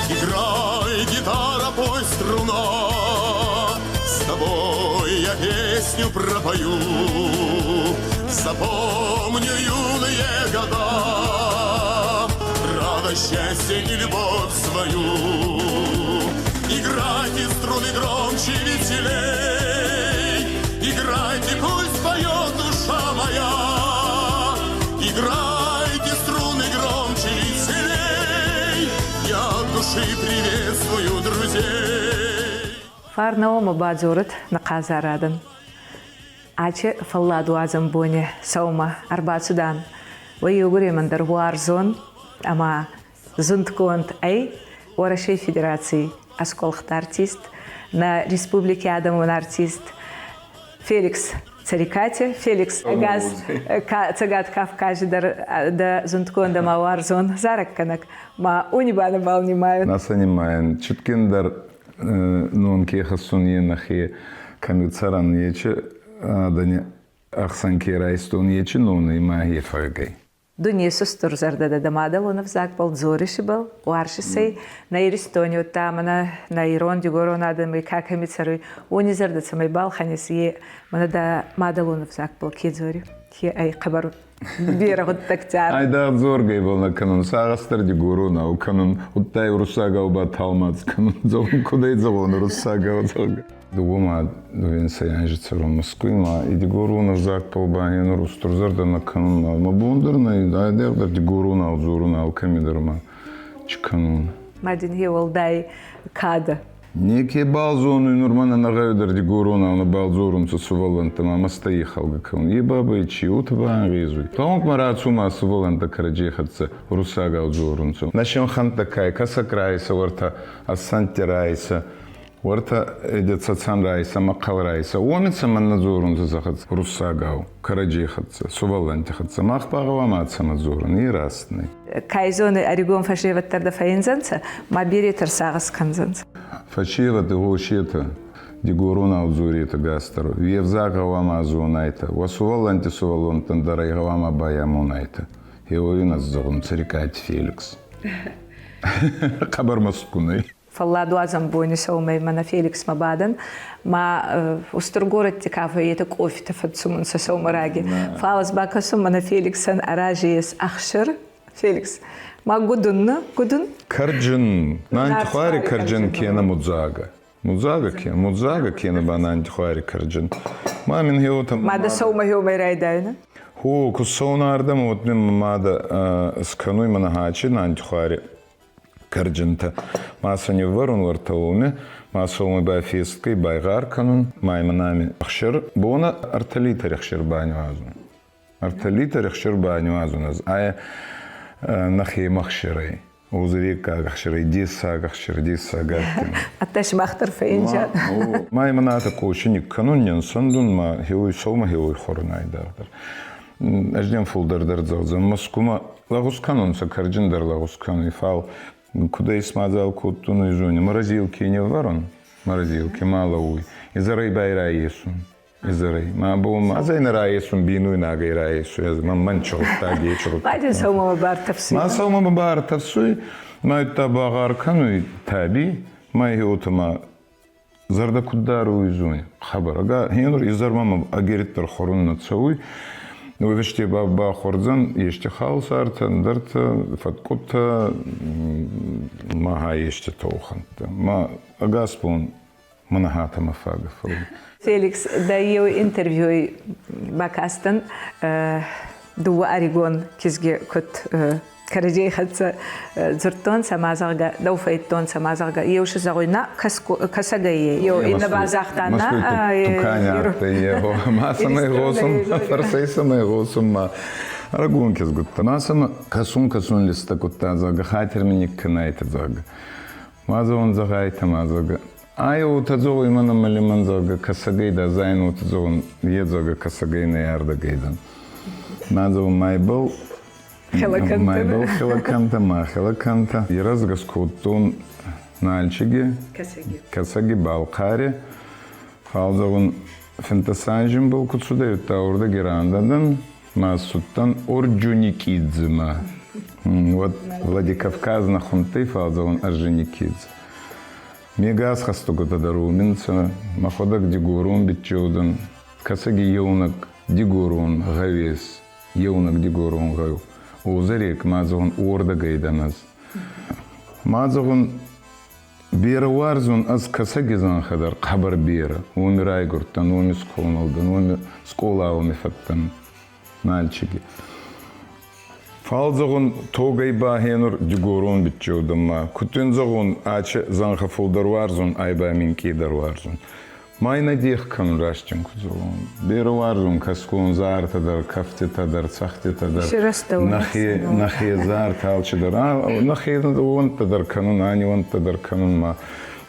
Играй, гитара, пой, струна, С тобой я песню пропою. Запомню юные года, Радость, счастье и любовь свою. Играйте струны громче, веселей, Играйте, пусть поет душа моя. Играйте струны громче, веселей, Я от души приветствую друзей. Фарнаомы бадзурыт ныхъазарадын. Ачы фӕлладуадзӕн бони сӕумӕ ӕрбацудан. Уой еугуремӕн дӕр уарзон ӕма зундгонд ӕй Уӕрӕсей Федераций ӕскъуӕлхт артист, нӕ республики адӕмон артист Феликс Царикати. Феликс ӕгас Цӕгат Кавкази дӕр дӕ зундгонд ӕма уарзон зарӕггӕнӕг. Ма уни ба нӕбал нимайун. Нӕ сӕ нимайӕн. Чутгиндӕр нун ке хӕссун е нӕхе кӕми цӕрӕн, ечи адӕни ӕхсӕн ке райстон, ечи нун имӕ ефӕгӕй. Дуне сустурзӕрдӕ дӕ мадӕлон ӕвзагбӕл дзорисибӕл, уарзисӕй, нӕ Иристони удта мӕнӕ нӕ ирон дигорон адӕми ка кӕми цӕруй, уони зӕрдӕ цӕмӕй балхӕнис, е мӕнӕ дӕ мадӕлон ӕвзагбӕл ке дзори, ке ӕй хъӕбӕр берӕ гъуддӕгтӕ. Айдагъ дзоргӕй бал нӕ кӕнун, сагъӕстӕр дигоронау кӕнун, удта уруссагау ба тӕлмац кӕнун, зӕгъун, кудӕй зӕгъон уруссагау, зӕгъгӕ. Дууӕ дууинсӕй анзи цӕрун Мӕскуй ма и дигорон ӕвзагбӕл ба енур устурзӕрдӕ нӕ кӕнун ма мӕ бон дӕр нӕй, айдагъдӕр дигоронау дзорун алкӕми дӕр ма чи кӕнун. Ма дин хе уӕлдай кадӕ. Неке бал зонуй нур мӕнӕ нӕ гъӕуи дӕр дигоронау нӕбал дзорунцӕ сувӕллӕнттӕ ма мӕстӕй ихалгӕ кӕун. Е бабӕй чи уотӕ баангъезуй. Гъӕунг ма рацума сувӕллӕнттӕ кӕрӕдзей хӕццӕ уруссагау дзорунцӕ. Нӕ синхӕнттӕ кай кӕсӕг райсӕ уӕртӕ Ассантти райсӕ, Уӕртӕ Цӕцӕн райсӕ, Мӕхъхъӕл райсӕ, уоми цӕмӕннӕ дзорунцӕ сӕ хӕццӕ уруссагау, кӕрӕдзей хӕццӕ, сувӕллӕнтти хӕццӕ. Мах ба гъӕуама цӕмӕ дзорӕн, е раст нӕй. Кайзони ӕригон фӕсевӕд дӕр дӕ фӕйиндзӕнцӕ, ма беретӕ сагъӕс кӕндзӕнцӕ. Фӕсевӕд гъосетӕ, дигоронау дзоретӕ гастӕр, уе взаг гъӕуама зонайтӕ, уӕ сувӕллӕнтти сувӕллонтӕн дӕр ӕй гъӕуама байамонайтӕ. Хеуойӕн ӕз зӕгъун Цӕрикъати Феликс. Хъӕбӕр мӕстгун ӕй. Фӕлладуадзӕн бони сӕумӕй мӕнӕ Феликсмӕ бадӕн, ма устур горӕтти кафе кофетӕ фӕццумунцӕ сӕумӕраги. Фал ӕз бакӕсун мӕнӕ Феликсӕн арази ес ӕхсир. Феликс, ма гудун, гудун? Кӕрджын, нантихуари кӕрджын кенӕ мудзага. Мудзага ке, мудзага кенӕ ба нантихуари кӕрджын. Ма мин хеуотӕ... Ма дӕ сӕумӕ хеумӕй райдайна? Хо, ку сӕунардӕмӕ вот мин мадӕ скӕнуй мӕнӕ хачи нантихуари кӕрджынтӕ. Ма сӕ ниввӕрун уӕртӕ уоми, ма сӕ уоми бафесткӕй байгъар кӕнун, ма имӕ нами ӕхсир, бонӕ ӕртӕ литри ӕхсир баниуазун. Ӕртӕ литри ӕхсир баниуазун ӕз. Ай нӕхемӕ ӕхсирӕй. Озыреккаг ӕхсирӕй, дессаг ӕхсир, дессаг адтӕй. Ӕдта сымах дӕр фӕинджан. Ма имӕ натӕ къоси никкӕнун, не нсӕндун, ма хеуй сӕумӕ хеуй хорун айдагъдӕр. Ӕз дӕм фулдӕр дӕр зӕгъдзӕн, Мӕскумӕ лӕгъуз кӕнунцӕ, кӕрджин дӕр лӕгъуз кӕнуй, фал куд ӕй смадзал кодтон, уой зони. Морозилки не вӕрун, морозилки ма лӕууй. Изӕрӕй байрайесун. Изӕрӕй. Мӕ бон ма ӕз ӕй нӕ райесун, бийнойнагӕй райесуй. Ӕз мӕн мӕн чурдтаг е чурдтаг. Бади сӕумӕмӕ бартӕфсуй. Ма сӕумӕмӕ бартӕфсуй, ма удта багъар кӕнуй таби, ма еуотӕ ма Зӕрдӕ куд даруй, зони. Хабар. Ага хенур изӕрмӕ мӕ ӕгириддӕр хуӕрун нӕ цӕуй. Уой ба бахуӕрдзӕн ести халсартӕ, ӕндӕртӕ, фӕткъутӕ, ма ха ести тоухӕнттӕ. Ма ӕгас бон мӕнӕ хатӕмӕ фагӕ фӕууй. Феликс, дӕ еу интервьюй бакастӕн дууӕ ӕригон кизги куд кӕрӕдзей хӕццӕ дзурдтонцӕ ма зӕгъгӕ, дӕу фӕйдтонцӕ ма зӕгъгӕ, еу си зӕгъуй, на кӕсӕгӕй еу иннӕ ба загъта, на тукани адтӕй его, ма сӕмӕ гъосун, фӕрсӕй сӕмӕ гъосун ма ӕргон кизгутта. Ма сӕмӕ кӕсун кӕсун листӕ кудта, зӕгъгӕ, хатир мин никкӕнайтӕ, зӕгъгӕ. Ма зӕгъун зӕгъайтӕ, ма зӕгъгӕ. Ай уотӕ зӕгъуй мӕнӕ мӕ лимӕн, зӕгъгӕ, кӕсӕгӕй дӕ зайн уотӕ зӕгъун, е зӕгъгӕ, кӕсӕгӕй нӕ ардӕгӕй дӕн. Ма зӕгъун, майбӕл. Хелакӕнтӕ. Мӕбӕл хелакӕнтӕ, ма хелакӕнтӕ. Еразгӕ скодтон Нальчиги, Кӕсӕги. Кӕсӕги, Балхъари. Фал зӕгъун, финтӕсанжинбӕл ку цудӕй, удта уордӕги рандӕ ма цудтӕн Орджоникидземӕ. Вот Владикавказ нӕ хундтӕй, фал зӕгъун Орджоникидзе. Ме гас хӕстӕгутӕ дӕр уоми нцӕ, мӕхуӕдӕг дигорон биччеу дӕн. Кӕсӕги еунӕг дигорон гъӕуес, еунӕг дигорон гъӕу. Озерек ма зӕгъун уордӕгӕй дӕн ӕз. Ма зӕгъун, берӕ уарзун ӕз кӕсӕги зӕнхӕ дӕр хъӕбӕр берӕ. Уоми райгурдтӕн, уоми схъомӕл дӕн, уоми скъола уоми фӕдтӕн Нальчики. Фал зӕгъун, тогӕй ба хенур дигорон биччеу дӕн ма. Куд дин зӕгъун, ачи зӕнхӕ фулдӕр уарзун, ай ба минкъийдӕр уарзун. Ма ин ӕдех кӕнун рӕстин куд зӕгъун. Берӕ уарзун кӕсгон зартӕ дӕр, кӕфтитӕ дӕр, цӕгъдтитӕ дӕр. Нӕхе, нӕхе зартӕ алчидӕр. Нӕхе уӕнттӕ дӕр кӕнун, ани уӕнттӕ дӕр кӕнун ма.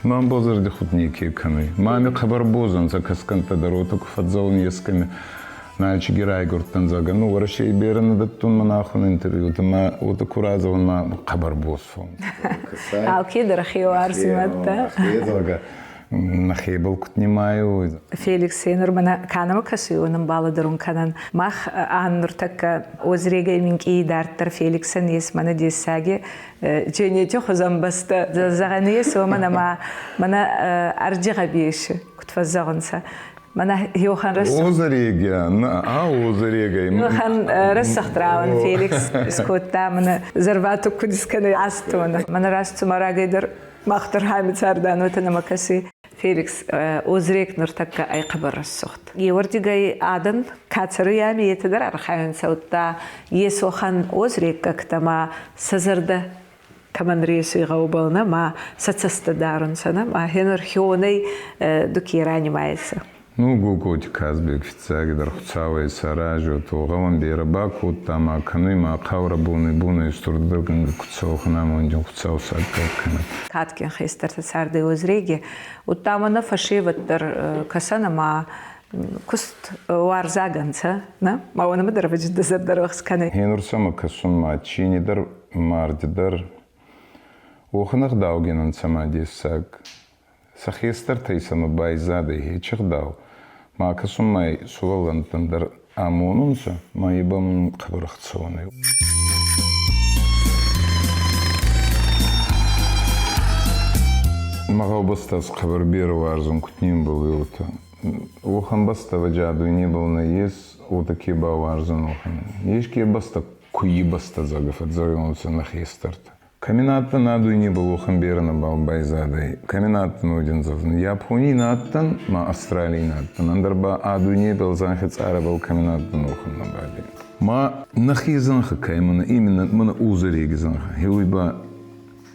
Мӕн бозӕрдихудт неке кӕнуй. Мами хъӕбӕр боз ӕнцӕ кӕсгӕнттӕ дӕр, уотӕ ку фӕдздзӕун ескӕми. Нальчиги райгурдтӕн, зӕгъгӕ, ну, Уӕрӕсей берӕ нӕ дӕттун мӕн ахун интервьютӕ, ма уотӕ ку радзӕун, ма хъӕбӕр боз фӕуун. Алкедӕр хеуарзимӕдтӕ. Зӕгъгӕ, нӕхебӕл куд нимайуй. Феликс нур мӕнӕ кӕнӕмӕ кӕсуй, уонӕн балӕдӕрун кӕнӕн. Мах ан нуртӕккӕ озрегӕй минкъий идарддӕр Феликсӕн ес мӕнӕ дессаги дженети хузӕн бӕстӕ. Зӕгъӕн ес, уомӕн ӕма мӕнӕ ӕрдзи гъӕбеси, куд фӕззӕгъунцӕ. Мӕнӕ Йохан Озареге, а озарегӕй. Йохан рӕсугъд Феликс скодта мӕнӕ зӕрватук куд искӕнуй астон. Мӕнӕ раст цума рагӕй дӕр мах дӕр хами цардан, уотӕ нӕмӕ кӕсуй. Феликс Озрек нуртӕккӕ ӕй хъӕбӕр рӕсугъд. Еуӕрдигӕй адӕн ка цӕруй ами, етӕ дӕр архайунцӕ, удта Есохан озреккӕгтӕ ма сӕ зӕрдӕ кӕмӕн ресуй гъӕубӕл нӕ ма сӕ цӕстӕ дарунцӕ нӕ ма хенур хеуонӕй ду ке ранимайесӕ. Ну, Гоготи Казбек фиццагидӕр Хуцауӕй саразиуа, гъӕуӕн берӕ бакодта ма кӕнуй ма хъаурӕ бонӕй-бонӕй устурдӕргӕнгӕ ку цӕуа, амондин Хуцау саккаг кӕнӕд. Кадгин хестӕртӕ цардӕй Озреги, удта ма нӕ фӕсевӕд дӕр кӕсӕн ӕма куст уарзагӕ нцӕ, нӕ? Ма уонӕмӕ дӕр ӕвӕджи зӕрдӕрохс кӕнӕ. Хенур сӕмӕ кӕсун ма чини дӕр, марди дӕр. Уохӕн ӕгъдаугин ӕнцӕ ма дессаг. Сӕ хестӕртӕй сӕмӕ байзадӕй хечи гъдау. Ма кӕсунмӕ сувӕллӕнттӕн дӕр амонунцӕ, ма ибӕл хъӕбӕр ӕхцӕуӕн ӕй. Мӕ гъӕубӕстӕ хъӕбӕр берӕ уарзун куд нимбӕлуй, уотӕ. Уӕхӕн бӕстӕ ӕвӕджиа дуйнебӕл нӕййес, уотӕ ке бауарзун уӕхӕн. Еске бӕстӕ куййи бӕстӕ зӕгъгӕ фӕдздзӕгъонцӕ нӕ хестӕртӕ. Кӕми на адтӕн, ӕ дуйнебӕл уӕхӕн берӕ нӕбал байзадӕй. Кӕми на адтӕн, уодин зӕгъун. Японий на адтӕн, ма Австралий на адтӕн. Ӕндӕр ба ӕ дуйнебӕл зӕнхи цъарӕбӕл кӕми на адтӕн, уӕхӕн нӕбал. Ма нӕхе зӕнхӕ кӕй мӕнӕ именно мӕнӕ узӕреги зӕнхӕ. Хеуй ба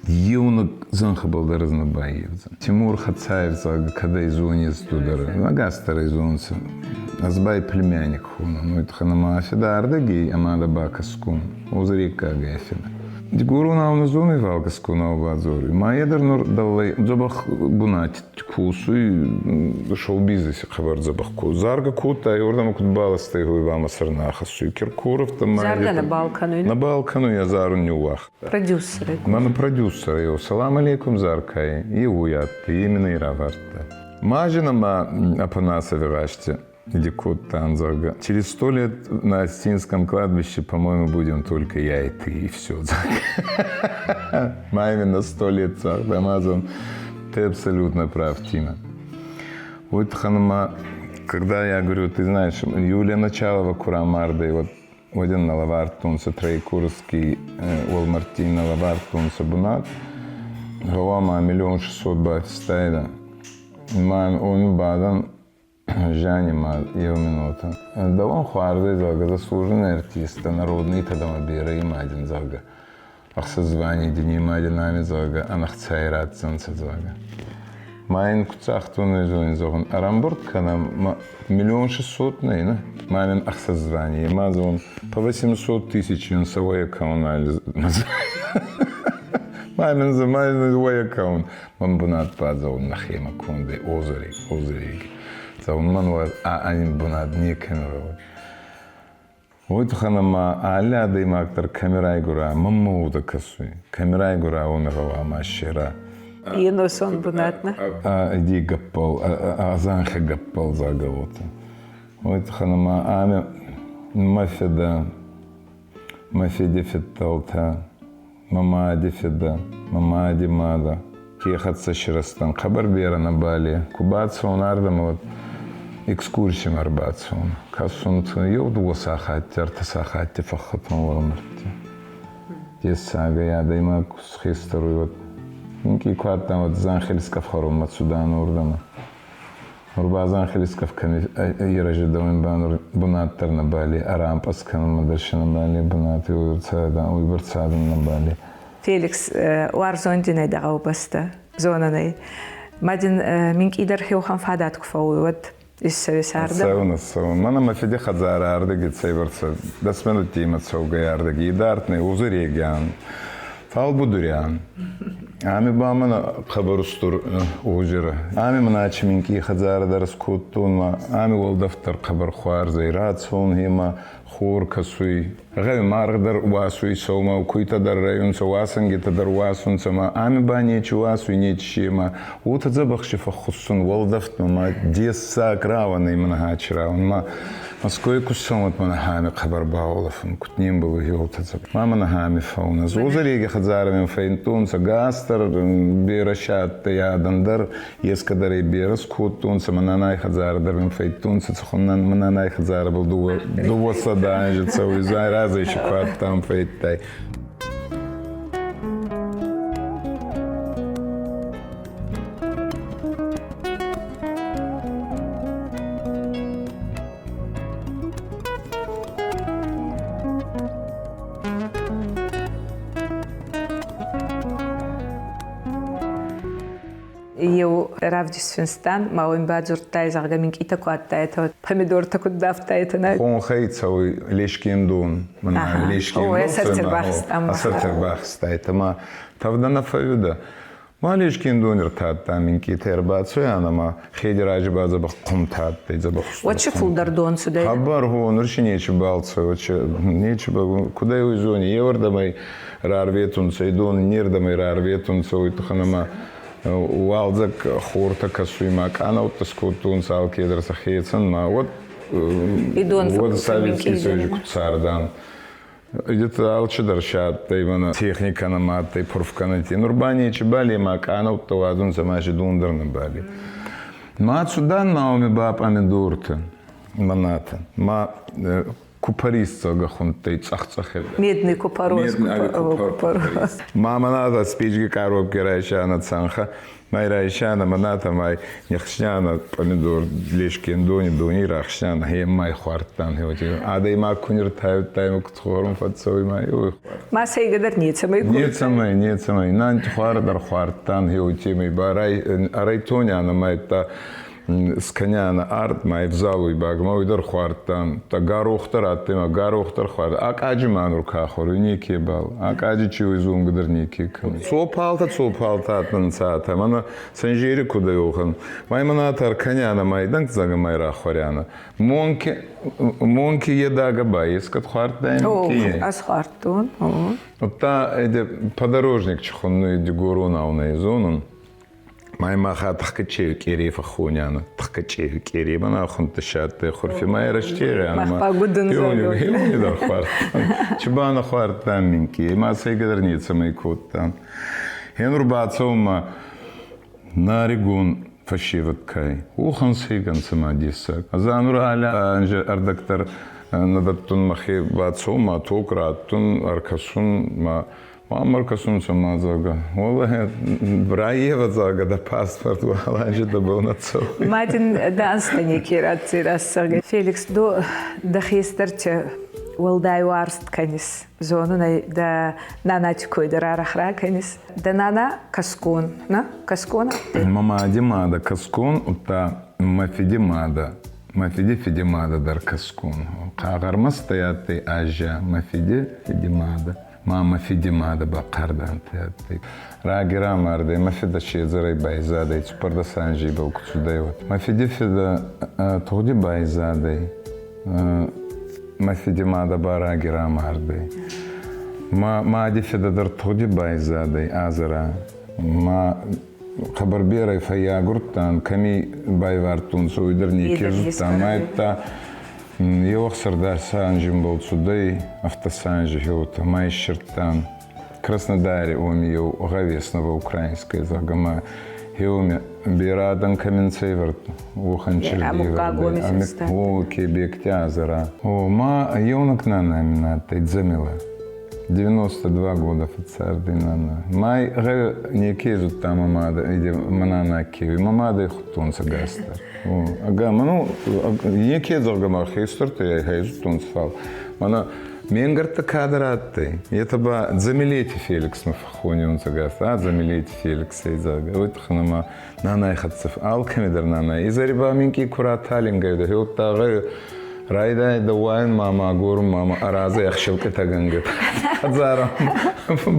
еунӕг зӕнхӕбӕл дӕр ӕз нӕ баййевдзӕн. Тимур Хацаев зӕгъгӕ, кӕдӕй зонис ду дӕр, ӕгас дӕр ӕй зонунцӕ. Ӕз ба племянник хонун, уой туххӕн ӕма федӕ ардӕги ӕма дӕ бакӕсгун, озреккагӕй федӕ. Дигоронау нӕ зонуй, фал кӕсгонау ба дзоруй. Ма е дӕр нур дӕллӕй дзӕбӕх бунати косуй, шоу-бизнеси хъӕбӕр дзӕбӕх ку. Заргӕ кодта, еуӕрдӕмӕ куд баластӕй, уой ба мӕ сӕр нӕ ахӕссуй. Киркоров ма Заргӕ нӕбал кӕнуй? Нӕбал кӕнуй, ӕ зарун ниууагъта. Продюсер. Мӕн продюсер, еу салам алейкум заркай, и уй адтӕй, именно и равардта. Ма жена ма Апанасови гъазти кодтан, зӕгъгӕ. Через 100 лет на Остинском кладбище, по-моему, будем только я и ты, и все. Ма именно 100 лет, Амазон. Ты абсолютно прав, Тима. Вот ханма, когда я говорю, ты знаешь, Юлия Началова ку рамардӕй, вот один нӕ лӕвардтонцӕ Троекуровский уӕлмӕрдти нӕ лӕвардтонцӕ бунат, гъӕуама 1 600 000 бафистайдӕ. Ма уоми бадӕн зиани ма еу минута. Дӕуӕн хуарзӕй, зӕгъгӕ, заслуженный артист, народный тӕдӕмӕ берӕ имадин, зӕгъгӕ. Ӕхсӕз званий дин имадин ами, зӕгъгӕ, ӕнӕхцай ратдзӕнцӕ, зӕгъгӕ. Ма ин куд загътон, зонин, зӕгъун, ӕрӕмбурд кӕнӕм, 1 600 000 нӕй, нӕ? Ма мин ӕхсӕз званий, ма зӕгъун, по 800 000 ин сӕ уӕйӕ кӕун Ма мин ма уӕйӕ кӕун. Мӕн бунат ба зӕгъун нӕхемӕ кондӕй озери, озереги. Зӕгъун, мӕн уа ани бунат некӕми гъӕуй. Уой туххӕн ӕма алли адӕймаг дӕр кӕми райгура, мӕнмӕ уодӕ кӕсуй, кӕми райгура, уоми гъӕуама ссера. Еносон бунат, нӕ? Иди гӕппӕл, зӕнхи гӕппӕл зӕгъгӕ, уотӕ. Уой туххӕн ӕма ами мӕ федӕ, мӕ фиди фидтӕлтӕ, мӕ мади фидӕ, мӕ мади мадӕ ке хӕццӕ сирӕзтӕн, хъӕбӕр берӕ нӕбал е. Ку бацӕун ардӕмӕ, уӕд экскурсимӕ ӕрбацӕун. Кӕсунцӕ еу дууӕ сахатти, ӕртӕ сахатти фӕххӕтун уӕлмӕрдти. Дессагӕй адӕймаг хестӕр уй, уӕд минкъий ку адтӕн, уӕд зӕнхи лискъӕфхӕрунмӕ цудан уордӕмӕ. Нур ба зӕнхи лискъӕф кӕми ерӕзедӕуин ба нур бунат дӕр нӕбал е, ӕрӕмпъӕз кӕнунмӕ дӕр си нӕбал е бунат, уйбӕрцӕ адӕм нӕбал е. Феликс уарзондзийнадӕ дӕ гъӕубӕстӕ зонӕн ӕй. Ма дин минкъийдӕр хеухан фадат ку фӕууй, уӕд иссӕуи цардӕ. Цӕун, цӕун. Мӕнӕ мӕ фиди хӕдзарӕ ардӕги цӕйбӕрцӕ дӕс минуттимӕ цӕугӕй ардӕги идард нӕй, узурегиан, фал будуриан. Ами ба мӕнӕ хъӕбӕр устур озеро. Ами мӕнӕ ачи минкъий хӕдзарӕ дӕр скодтон ма ами уӕлдӕф дӕр хъӕбӕр хуарз ӕй. Рацӕун ӕма хор кӕсуй. Гъе, маргъ дӕр уасуй сӕумӕ, куйтӕ дӕр рӕйунцӕ, уасӕнгитӕ дӕр уасунцӕ ма ами ба нечи уасуй, нечи ма уотӕ дзӕбӕх си фӕххуссун уӕлдӕфтмӕ ма дессаг рауӕн ӕй мӕнӕ ачи рауӕн ма Москвай ку цӕуӕт мӕнӕ хами хъӕбӕр бауолӕфун, куд не мбӕлуй уотӕ ма мӕнӕ хами фӕуна. Зозӕреги хӕдзарӕмӕ фӕйндтонцӕ газ дӕр берӕ садтӕй, адӕн дӕр ескӕдӕр ӕй берӕ скодтонцӕ, мӕ нанай хӕдзарӕ дӕр мин фӕйдтонцӕ, цӕхуӕн мӕ нанай хӕдзарӕбӕл дууӕ сӕдӕ анзи цӕуй, разӕй си ку адтан фӕйдтай. Еу равдисфинстан, ма уин бадзурдтай, зӕгъгӕ, минкъитӕ ку адтайтӕ, помидортӕ куд давтайтӕ, нӕ? Хонхӕй цӕуй Лешкендон. Лешкендон. Ӕ Ма тӕвдӕ нӕ фӕууидӕ. Ма Лешкендон ӕртадта минкъитӕ ӕрбацуйан ӕма хеди рази ба дзӕбӕх хъумтӕ адтӕй, дзӕбӕх. Уӕд фулдӕр дон цудӕй? Хъӕбӕр гъо, нур си нечи бал цӕуй, нечи кудӕй уй зони, еуӕрдӕмӕй рарветунцӕ, дон иннердӕмӕй рарветунцӕ, уой туххӕн ӕма уалдзӕг хортӕ кӕсуй ма къанӕуттӕ скодтонцӕ алкедӕр сӕхецӕн ма уӕд уӕд Советский Союзи куд цардан. Где-то алчидӕр сӕ адтӕй мӕнӕ техникӕ нӕма адтӕй пурфкӕнӕнти. Нур ба нечи бали ма къанӕуттӕ уадзунцӕ ма си дон дӕр нӕ бали. Ма цудан ма уоми ба пъамидортӕ, манатӕ. Ма купорис зӕгъгӕ хундтӕй цъӕх-цъӕхед. Медный купорос. Медный купорос. Ма маната спички коробки райсяна цанха. Май райсяна маната май нехсняна помидор лешкен дони дони рахсняна хе май хуарттан хе адӕймаг ку ниртайудтай куд хорун фӕццӕуй ма ой. Ма сӕйгӕ дӕр нецӕмӕй. Нецӕмӕй, нецӕмӕй. Нанти хуар дӕр хуардтан хе утемӕй ба райтоняна майтта скӕняна арт ма ӕвзалуй баг ма уый дӕр хуардтан. Та гарох дӕр адтӕй ма гарох дӕр хуард. Акъаджы ма нур ка хуӕруй неке бал. Акъаджи чи уй зонгӕ дӕр неке кӕнуй. Цопалтӕ цопалтӕ адтӕнцӕ мӕнӕ Санжери кудӕй охӕн. Май мӕнӕ ӕркӕняна май дӕнкдзӕгӕ май рахуӕряна. Монки монки едагӕ ба ескӕд хуардтай? О, ӕз хуардтон. Та эде подорожник чи хуннуй дигоронау нӕ зонун. Май маха тхкачею къери фӕххоняна. Тхкачею къери мана хунтӕ хурфи май рӕстегъяна. Мах ба гудун зӕгъун. Хеуни дӕр хуардтан. Чи ба нӕ хуардтан минкъий. Ма сӕйгӕ дӕр нецӕмӕй кодтан. Хенур бацӕун наригон фӕсевӕд кай. Уохан сӕйгӕн цӕмӕ дессаг. Азанур аля анже ӕрдӕгдӕр нӕ дӕттун мӕхе бацӕун ма ток раттун, ӕркӕсун ма Мамар кӕсунцӕ ма зӕгъгӕ. Уӕллӕхи, раййевӕ зӕгъгӕ дӕ паспорт, уӕлӕнжи дӕбӕл нӕ цӕуй. Ма дин дӕнцтӕ неке ратдзӕй рӕсӕгӕй. Феликс, ду дӕ хестӕртӕ уӕлдай уарзт кӕнис. Зонун ӕй, дӕ нанати кой дӕр арӕх ракӕнис. Дӕ нана кӕсгон, на? Кӕсгон адтӕй? Мӕ мади мадӕ кӕсгон, удта мӕ фиди мадӕ, мӕ фиди фиди мадӕ дӕр кӕсгон. Хъӕгъӕрмӕстӕй адтӕй Азӕ, мӕ фиди фиди мадӕ. Ма мӕ фиди мадӕ ба Хъарданти адтӕй. Раги рамардӕй, мӕ фидӕ седзӕрӕй байзадӕй, цуппӕрдӕс анзей бал ку цудӕй, уӕд. Мӕ фиди фидӕ тугъди байзадӕй. Мӕ фиди мадӕ ба раги рамардӕй. Мӕ мади фидӕ дӕр тугъди байзадӕй Азӕрӕ. Ма хъӕбӕр берӕ фӕййагурдтан, кӕми байвардтонцӕ, уой дӕр неке зудта. Ма ӕдта еу ӕхсӕрдӕс анзи мбал цудӕй, ӕвддӕс анзи хеуотӕ ма иссирдтан. Краснодари уоми еу гъӕуес новоукраинская, зӕгъгӕ, ма хеуоми берӕ адӕн кӕми нцӕ ивӕрд, уӕхӕн черги ивӕрд. О, Кебекти Азӕра. О, ма еунӕг нана мин адтӕй Дзамила. 92 года фӕццарди нана. Май гъе неке зудта мӕ мадӕ, мӕ нана кеуи. Мӕ мадӕй худтонцӕ гӕстӕр. Ага, ну, неке зӕгъгӕ ма хестӕртӕ ӕй зудтонцӕ, фал мӕнӕ ме нгӕрттӕ кадӕр адтӕй. Етӕ ба Дзамилети Феликсмӕ фӕххониунцӕ гӕстӕ. А Дзамилети Феликсӕй, зӕгъгӕ, уой туххӕн ӕма нанай хӕццӕ алкӕми дӕр нана. Изӕри ба минкъий ку раталингӕй, гъеуӕдта гъе райдайдӕ уайун мама агорун мама аразӕй ӕхсилкъитӕгӕнгӕ хӕдзарӕм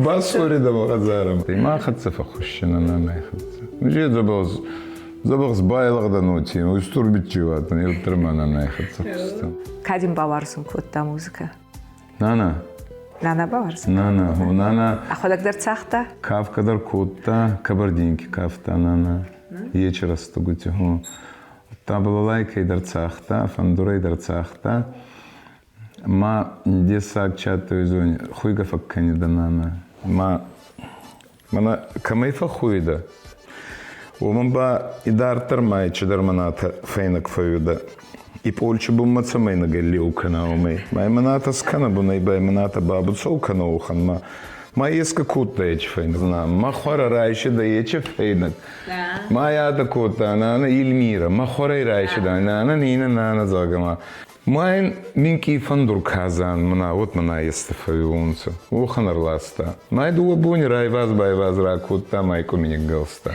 басоридӕ мӕ хӕдзарӕм. Ма хӕццӕ фӕххуссинӕ нанай хӕццӕ. Уже дзӕбӕх дзӕбӕх байлӕгъдӕн уоти, устур биччиуатӕн, еуддӕр ма нанай хӕццӕ хустӕн. Ка дин бауарзун кодта музыкӕ? Нана. Нана бауарзун? Нана, нана. Ӕхуӕдӕг дӕр цагъта? Кафгӕ дӕр кодта, кабардинки кафта нана. Ечи рӕстӕгути, хо. Удта балалайкӕй дӕр цагъта, фӕндурӕй дӕр цагъта. Ма дессаг чаттой зони, хуйгӕ фӕккӕнидӕ нана. Ма мӕнӕ кӕмӕй фӕххуйидӕ, уомӕн ба идарддӕр ма чидӕр мӕнӕтӕ фӕйнӕг фӕууидӕ. И пъолчи бунмӕ цӕмӕй нӕ гӕллеу кӕна, уомӕй. Ма мӕнӕтӕ скӕнӕ бунӕй ба мӕнӕтӕ бабуцӕу кӕнӕ уохӕн ма еске кодта ечи фӕйнӕг. Ма хуӕрӕ райсидӕ ечи фӕйнӕг. Ма ядӕ кодта нана Эльмира, ма хуӕрӕй райсидӕ нана Нина нана зӕгъгӕ ма. Ма ин минкъий фӕндур казан мӕнӕ уот мӕнӕ ести фӕууонцӕ. Уохӕн ӕрласта. Ма дууӕ бони райваз-байваз ракодта ма и къуми ниггӕлста.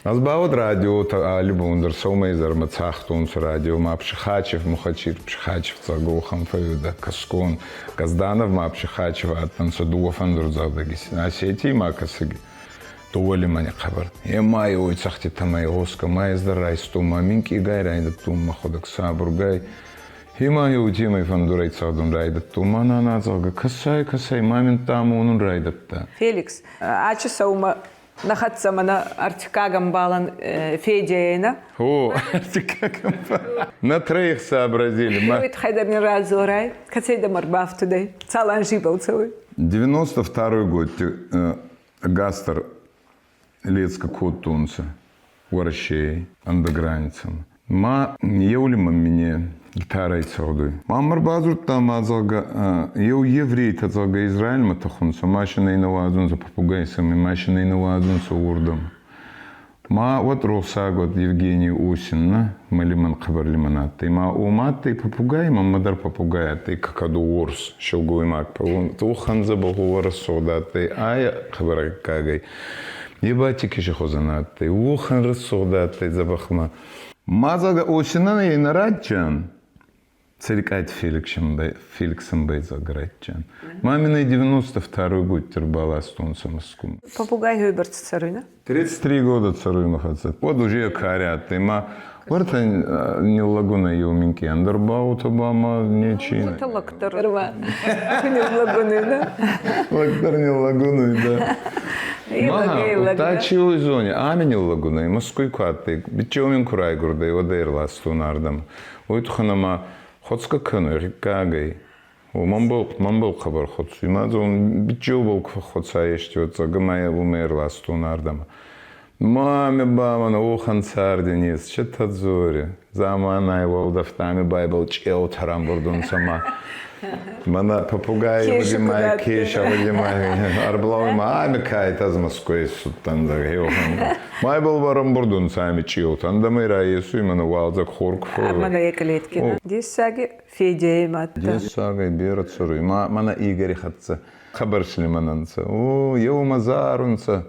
Ӕз ба уӕд радиотӕ алли бон дӕр сӕумӕй-изӕрмӕ цагътонцӕ радио ма Пшихачев, Мухачир Пшихачев цӕгохан фӕууидӕ кӕсгон, Газданов ма Пшихачев адтӕнцӕ дууӕ фӕндурдзӕгъдӕги Осетий ма Кӕсӕги. Дууӕ лимӕни хъӕбӕр. Е ма уой цӕгъдтитӕмӕ игъосгӕ, ма ӕз дӕр райстон ма минкъийгай райдӕдтон мӕхуӕдӕг сабургай. Ма еутемӕй фӕндурӕй цӕгъдун райдӕдтон, ма нана зӕгъгӕ, кӕсай, кӕсай, ма мин амонун райдӕдта. Феликс, ачи сӕумӕ нӕ хӕццӕ мӕнӕ ӕртиккаг ӕмбалӕн Федяйна. О, ӕртиккаг ӕмбал. На троих сообразили. Уой туххӕй дӕр нин радзорай, кӕцӕй дӕм ӕрбафтудӕй, цал анзи ибӕл цӕуй? 92 год Гастер Лецка кодтонцӕ Уӕрӕсей ӕндӕграницӕмӕ. Ма еулимӕн мине гитарӕй цӕгъдуй. Ма мӕ ӕрбадзурдта ма, зӕгъгӕ, еу еврейтӕ, зӕгъгӕ, Израилмӕ тӕхунцӕ, машинӕй нӕ уадзунцӕ, попугай сӕмӕ машинӕй нӕ уадзунцӕ уордӕмӕ. Ма уӕд рохсаг уӕд Евгений Осин, нӕ, мӕ лимӕн хъӕбӕр лимӕн адтӕй. Ма уомӕ адтӕй попугай, мӕнмӕ дӕр попугай адтӕй какаду уорс силгоймаг. Тухӕн дзӕбӕх уорӕсугъд адтӕй, ай хъӕбӕр аккагӕй. Е ба тикиси хузӕн адтӕй, уохӕн рӕсугъд адтӕй дзӕбӕхмӕ. Ма зӕгъгӕ, Осинӕн ӕй нӕ радтиан, Цӕрикъайты Феликсӕн байдзаграйдтӕн. Маминой 92 год баластонцӕ Москву. Попугай хёйбӕрц цӕруй, на? 33 года цӕруй мӕ хӕццӕ. Уӕд уже кари адтӕй ма уӕртӕ ниллагунӕй еу минкъий ӕндӕр баута ба ма нечи. Это лактор. Ниллагунӕй, да? Лактор ниллагунӕй, да. Ма, та чи зоне, ами ниллагунӕй, Москвй ку адтӕй, биччеу мин ку райгурдӕй, уӕд ӕрластон ардӕм. Уой туххӕн ӕма хоцгӕ кӕнуй гъиггагӕй. Мӕнбӕл, мӕнбӕл хъӕбӕр хоцуй. Ма зон, биччеубӕл ку фӕххоца ести уодзӕгӕ ма уымӕ ӕрластон ардӕмӕ. Маме ба мӕнӕ уӕхӕн царди нез, чета дзори. Заманай уӕлдӕф ами байбӕл чъеутӕ рамбурдунцӕ ма мӕнӕ попугай выдимай, кеша выдимай, арблауй ма ами кайт аз Москвей ссудтӕн дӕр. Майбӕл ба рамбурдунцӕ ами чъеутӕ. Ӕндӕмӕй райесуй мӕнӕ уалдзӕг хор ку фӕууй. Мӕнӕ еклеткина. Дессаги Федяй мадта. Дессагӕй берӕ цӕруй. Ма мӕнӕ Игори хӕццӕ хъӕбӕр слимӕн ӕнцӕ. О, еумӕ зарунцӕ.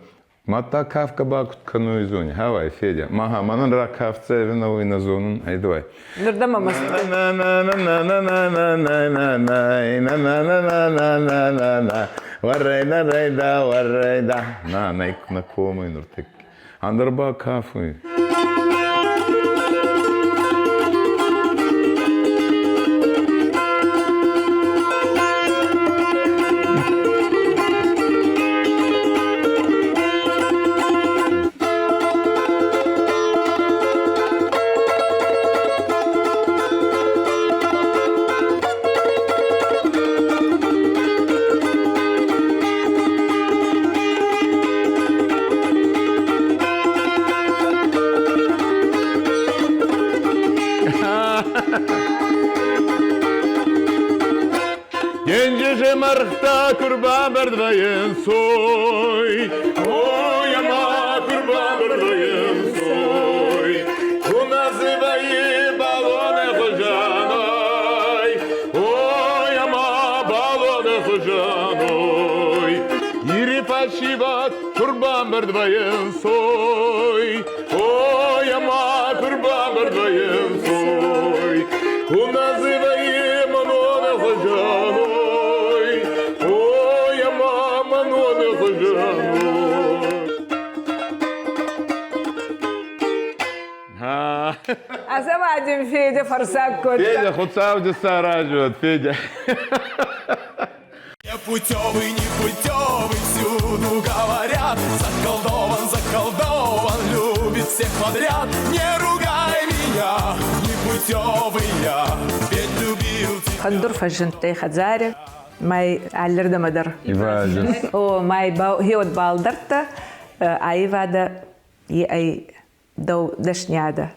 Мадта кафгӕ ба куд кӕнуй зони? Гьавай, Федя. Маха, мӕнӕн ракафдзӕ ӕви нӕ уой нӕ зонун. Ай давай. Нур дӕ мӕ на на на на на на на на на на на на на на на на Варрайда райда варрайда. На, на, на комой нуртӕкки. Ӕндӕр ба кафуй. Мӕргътӕ куы рбамбырд вӕййынц, ой, ой, ӕмӕ куы рбамбырд вӕййынц, ой, куы нӕ дзы вӕййы бӕлоны хуызӕн, ой, ой, ӕмӕ бӕлоны хуызӕн, ой. Ири фӕсивӕд куы рбамбырд вӕййынц, ой, ой, ӕмӕ куы рбамбырд вӕййынц, ой, куы нӕ дзы вӕййы мӕноны хуызӕн, ой, ой, ӕмӕ мӕноны хуызӕн, ой. Азамадин Федя фӕрсаг кодта. Федя, Хуыцау дӕ саразӕд, Федя. Непутевый, непутевый, всюду говорят. Заколдован, заколдован, любит всех подряд. Не ругай меня, непутевый я, ведь любил тебя. Фӕндур фӕззиндтӕй хӕдзари, мӕй аллирдӕмӕ дӕр. Ивазы. О, мӕй хеуӕт балдӕрдта, аивадӕ е ӕй дӕу дӕсниадӕ.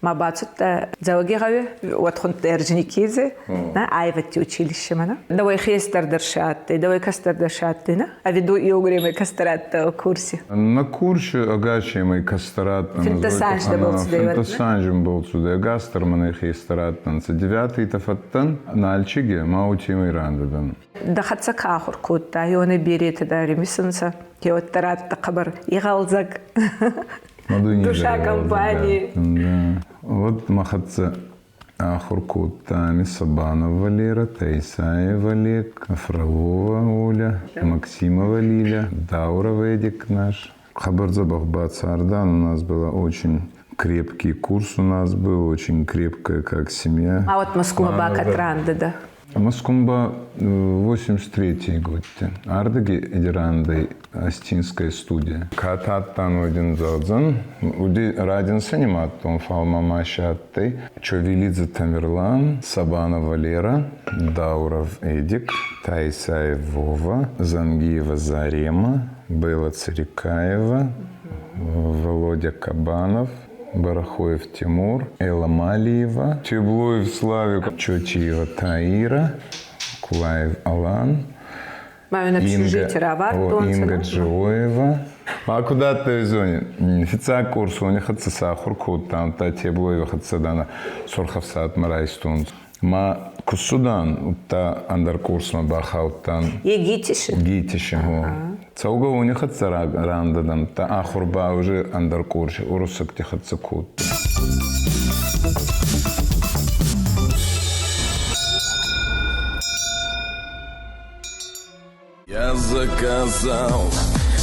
Ма бацудтӕ Дзӕуӕгигъӕуи, уӕд хундтӕ Орджоникидзе, на аивӕдти училищемӕ, на. Дӕуӕй хестӕр дӕр си адтӕй, дӕуӕй кӕстӕр дӕр си адтӕй, на? Ӕви ду еугуремӕй кӕстӕр адтӕ курси? На курси ӕгасемӕй кӕстӕр адтӕн. Финддӕс анзи цудӕй? Финддӕс анзи цудӕй. Ӕгасдӕр мӕнӕй хестӕр адтӕнцӕ. Девятыйтӕ фӕдтӕн Нальчиги, ма утемӕй рандӕ Дӕ хӕццӕ ка ахур кодта, иони беретӕ дӕр имисунцӕ. Хеуӕттӕ радта хъӕбӕр игъӕлдзӕг. Душа компании. Да. Вот мӕ хӕццӕ ахур кодта Сабанов Валера, Таисаев Олег, Фролова Оля, Максимова Лиля, Дауров Эдик наш. Хъӕбӕр дзӕбӕх бацардан, у нас была очень крепкий курс у нас был, очень крепкая как семья. А вот Москва бакат рандыда. Москумба 83 год. Ардыги Эдирандой Астинская студия. Кататтан один зодзан. Уди радин саниматтон фалма машатты. Човелидзе Тамерлан, Сабанова Валера, Дауров Эдик, Таисаев Вова, Зангиева Зарема, Белла Царикаева, Володя Кабанов, Барахоев Тимур, Элла Малиева, Теблоев Славик, Чотиева Таира, Кулаев Алан, Инга, Инга Джиоева. А куда ты зоне? Фица курс, у них сахур код там, та Теблоева хацадана, Сурхавсат Марайстун. Ма кусудан, та андер курс ма бахауттан. Егитиши. Гитиши, хо. Цӕугӕ уони хӕццӕ рандӕдӕн, та ахур ба уже ӕндӕр курси, уруссӕгти хӕццӕ кодта. Я заказал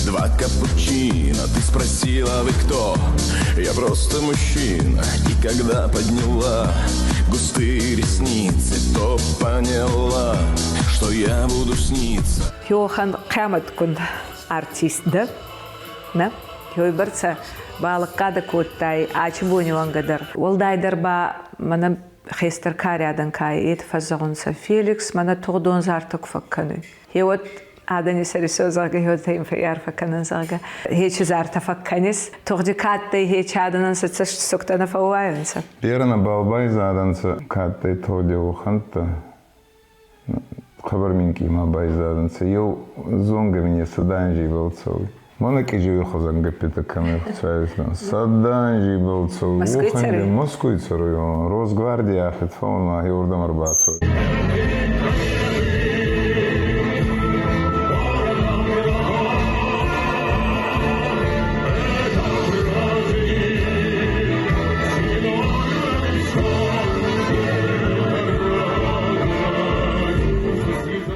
два капучино. Ты спросила, вы кто? Я просто мужчина. И когда подняла густые ресницы, то поняла, что я буду сниться. Йохан хъиамӕтгун артист дӕ, нӕ? Уойбӕрцӕ балӕггадӕ кодтай ачи бони уӕнгӕ дӕр. Уӕлдайдӕр ба мӕнӕ хестӕр кари адӕн ка ет фӕззӕгъунцӕ Феликс мӕнӕ тугъдон зартӕ ку фӕккӕнуй. Хеуӕт адӕни сӕри зӕгъгӕ, хеуӕт им фӕййарфӕ кӕнӕн, зӕгъгӕ. Хечи зартӕ фӕккӕнис, тугъди ка адтӕй, хечи адӕнӕн сӕ цӕстисугтӕ нӕ фӕууайунцӕ. Берӕ нӕбал байзадӕнцӕ, ка адтӕй тугъди уӕхӕнттӕ. Хъӕбӕр минкъий ма байзадӕнцӕ. Еу зонгӕ мин 100 анзи ибӕл цӕуй. Мӕнӕ кижеви хузӕн гӕппитӕ кӕми хуцайстан. 100 анзи ибӕл цӕуй. Москвй цӕруй? Москвй цӕруй. Росгвардий ахид фӕуун ма еурдӕмӕ ӕрбацӕуй.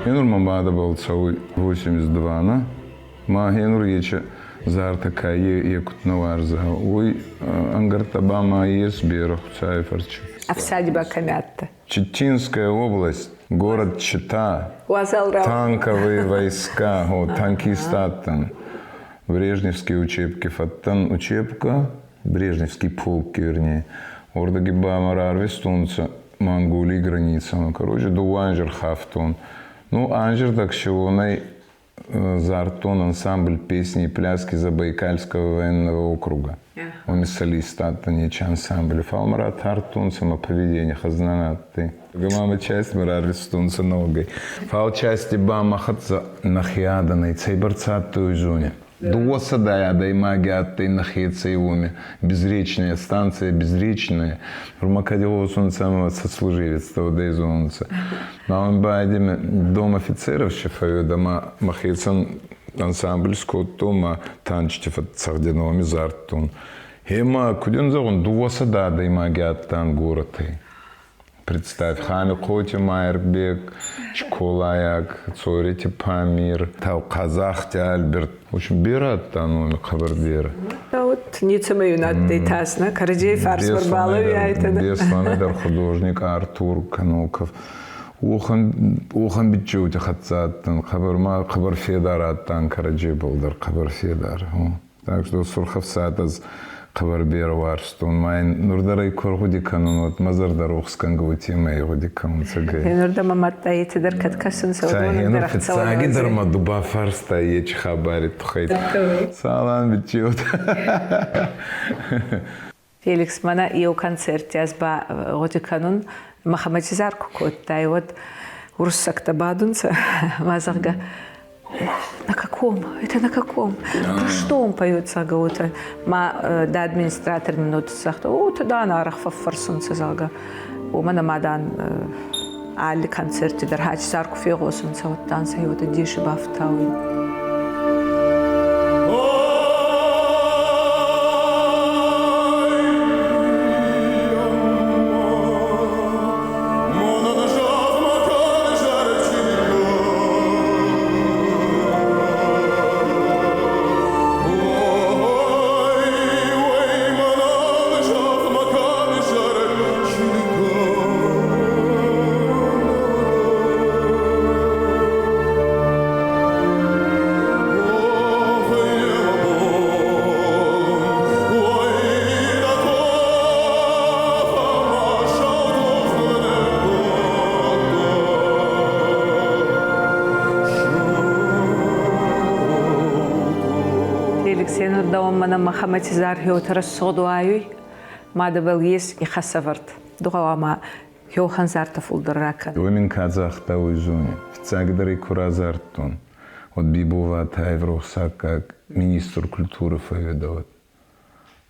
Енур ма бадӕбӕл цӕуй 82 на. Ма хенур ече зартӕ ка е куд нӕ уарза, уой ӕнгӕрттӕ ба ма ес берӕ Хуцауи фӕрци. Ӕфсади ба кӕми адтӕ? Читинская область, город Чита. Танковые войска, о, танкист адтӕн. Брежневские учебки фӕдтӕн учебка, Брежневский полк, вернее. Уордӕги ба мӕ рарвистонцӕ Монголий границӕмӕ. Короче, дууӕ анзи рхафтон. Ну, анзи рдӕг уонӕй Зардтон ансамбль песни и пляски Забайкальского военного округа. Уоми солист адтӕн ечи ансамбли. Фал мӕ ратардтонцӕ мӕ поведение хӕзнан адтӕй. Мамӕ часть мӕ рарвистонцӕ ногӕй. Фал части ба мӕ хӕццӕ нӕхе адӕнӕй цӕйбӕрцӕ адтӕй, уой зони. Дууӕсӕдӕй адӕймаги адтӕй нӕхецӕй уоми. Безречная станция, Безречная. Нур кӕд игъосунцӕ ӕма сослуживецтӕ уодӕй зонунцӕ. Ма ун ба дом офицеров ще фӕууид ӕма мӕхецӕн ансамбль скодтон ма танчити фӕццӕгъдӕн зардтон. Ӕма, куд ин зӕгъун, 200 адӕймаги адтан горӕтӕй. Представь, Хамихъоти Майрбег, Чколайаг, Цорити Памир, Таухъазахти Альберт. В общем, берӕ адтан уоми, хъӕбӕр берӕ. Вот ницӕмӕй ун адтӕй тас, нӕ? Кӕрӕдзей фарсмӕ рбалӕуиайтӕ. Беслӕни дӕр художник Артур Каноков. Уӕхӕн биччеути хӕццӕ адтӕн, хъӕбӕр ма хъӕбӕр федар адтан кӕрӕдзебӕл дӕр, хъӕбӕр федар. Так что Сурх ӕфсад ӕз хъӕбӕр берӕ уарзтон. Ма ин нур дӕр ӕй ку ӕргъуди кӕнун, уӕд мӕ зӕрдӕ рохс кӕнгӕ уотемӕй гъуди кӕнун цӕгӕй. Нур дӕ мӕ мадта еци дӕр кӕд кӕсунцӕ, уодон дӕр Фиццагидӕр ма ду бафарстай ечи хабари туххӕй. Салам, биччеут. Феликс, мӕнӕ еу концерти ӕз ба гъуди кӕнун, Мӕхӕмӕти зар ку кодтай, уӕд уруссӕгтӕ бадунцӕ, ма зӕгъгӕ, на каком? Это на каком? Про что он поет, зӕгъгӕ, уотӕ. Ма дӕ администратор минут загъта, о, тогда арӕх фӕффӕрсунцӕ, зӕгъгӕ. Уомӕн ӕма дан алли концертти дӕр хачи зар ку фегъосунцӕ, уӕдта сӕ уотӕ деси бафтауй. Феликсен дауаммана Мӕхӕмӕти зар хеутӕрӕсугъд уайуй, мадӕбӕл ес ихӕсӕвӕрд. Ду гъӕуама хеуӕхӕн зартӕ фулдӕр ракӕн. Уой мин ка загъта, уой зони. Фиццагдӕр ӕй ку разардтон, уӕд Бибо Ватаев рохсаггаг министр культуры фӕвведӕуӕд.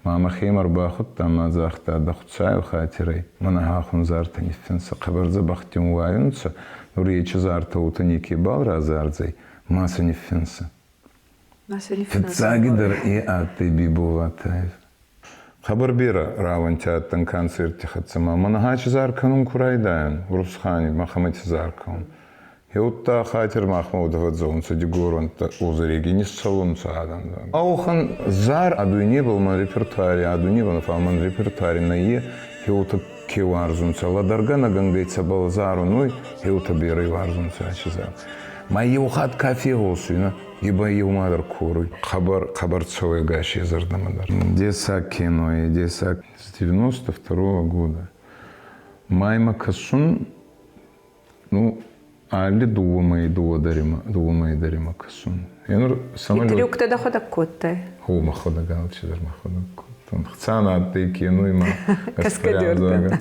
Ма мӕхемӕ ӕрбахудта ӕма загъта: дӕ Хуцауи хатирӕй, мӕнӕ хахун зартӕ ниффинсӕ, хъӕбӕр дзӕбӕх дин уайунцӕ, нур ечи зартӕ уотӕ некебал разардзӕй, ма сӕ ниффинсӕ. Фиццагидӕр е адтӕй Бибо Ватаев. Хъӕбӕр берӕ рауӕнтӕ адтӕн концертти хӕццӕ ма мӕнӕ хачи зар кӕнун ку райдайӕн, Урусхани, Мӕхӕмӕти зар кӕнун. Еудта хатир махмӕ удӕвӕдзӕунцӕ дигоронтӕ озӕреги ниссӕлунцӕ адӕн. Ауӕхӕн зар а дуйнебӕл мӕн репертуари, а дуйнебӕл, фал мӕн репертуари нӕййе, хеуотӕ ке уарзунцӕ, лӕдӕргӕ нӕгӕнгӕй цӕбӕл зарун, уой хеуотӕ берӕ уарзунцӕ ачи зар. Ма еу хатт ка фегъосуй, на, е ба еумӕ дӕр коруй. Хъӕбӕр, хъӕбӕр цӕуй ӕгас е зӕрдӕмӕ дӕр. Дессаг кино, дессаг с 92-го года. Маймӕ кӕсун, ну, алли дууӕ мӕйи дууӕ мӕйи дӕр имӕ кӕсун. Енур самолет. Трюктӕ дӕхуӕдӕг кодтай? Хо, мӕхуӕдӕг алчидӕр мӕхуӕдӕг кодтон. Хцан адтӕй кино ма Каскадертӕн.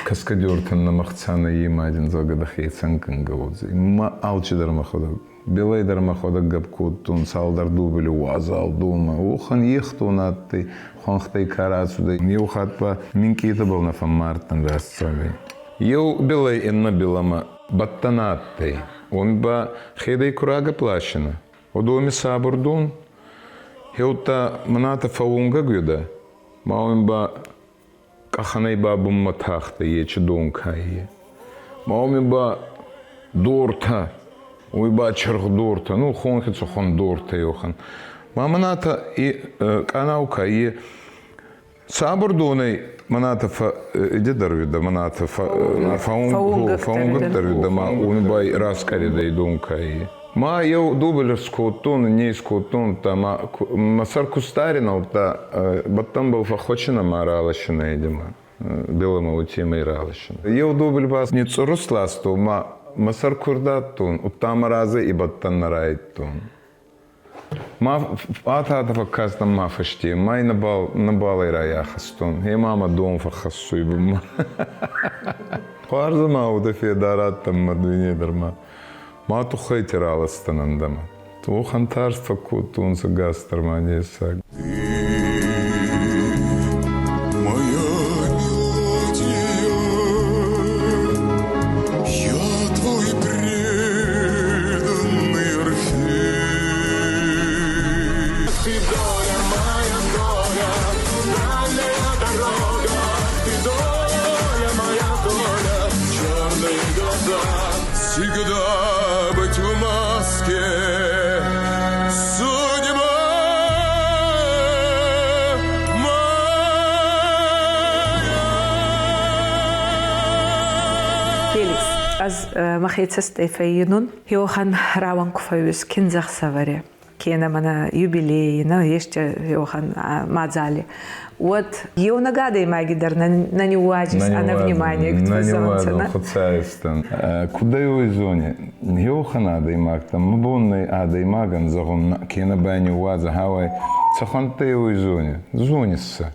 Каскадертӕн нӕмӕ хца нӕййемадин, зӕгъгӕ, дӕхецӕн кӕнгӕ уодзӕй. Ма алчидӕр мӕхуӕдӕг. Белӕй дӕр мӕхуӕдӕг гӕпп кодтон цалдӕр дубли уазал донмӕ. Уӕхӕн ехдон адтӕй, хуӕнхтӕй ка рацудӕй. Еу хатт ба минкъийтӕбӕл нӕ фӕммардтӕн рӕстдзӕвӕй. Еу билӕй иннӕ билӕмӕ бӕттӕн адтӕй. Уоми ба хедӕй ку рагӕпп ласинӕ, уӕд уоми сабур дон. Хеудта мӕнӕтӕ фӕуунгӕг уидӕ, ма уоми ба къӕхӕнӕй ба бунмӕ тахтӕй ечи дон каййе. Ма уоми ба дортӕ, уой ба чыргъдортӕ, ну хонхи цухуӕн дортӕ еуӕхӕн. Ма мӕнӕтӕ къанау каййе Сабыр донӕй мӕнӕтӕ дӕр уидӕ, мӕнӕтӕ фӕунгӕгдӕр уидӕ, ма уоми ба раскъӕридӕ дон каййе. Ма еу дубль скодтон, не скодтон, та ма мӕ сӕр ку старина, та бӕттӕнбӕл фӕххуӕчина ма раласина едема. Белама утемӕй раласина. Еу дубль ба не цъурус ласто, ма Мӕ сӕр ку рдардтон, удта мӕ разӕй ибадтӕн нӕ райдтон. Ма атӕ фӕккастӕн ма фӕсте, ма нӕбал, нӕбал ӕй райахӕстон. Гье ма мӕ дон фӕххӕссуй бунмӕ. Хуарз ӕма удӕ федар адтӕн мӕ дуйне дӕр ма. Ма туххӕйти раластӕн ӕндӕмӕ. Тохӕн тарст фӕккодтонцӕ гас дӕр ма дессаг. Моя мелодия, я твой преданный орфей. Ты доля моя доля, дальняя дорога, ты доля моя доля, черные глаза. Всегда быть в маске, судьба моя. Феликс, ӕз мӕхе цӕстӕй фӕййинун, еуӕхӕн рауӕн ку фӕууис киндзӕхсӕвӕри, кенӕ мӕнӕ юбилейи, нӕ есте еуӕхӕн мадзали, уӕд еунӕг адӕймаги дӕр нӕ ниууадзис ӕнӕ внимание Нӕ ниууадзун Хуцаистӕн. Кудӕй уой зони, еуӕхӕн адӕймӕгтӕн мӕ бон нӕй адӕймагӕн зӕгъун, кенӕ ба ниууадзӕ гьӕуай, цӕхуӕнттӕй уой зони, зонис сӕ.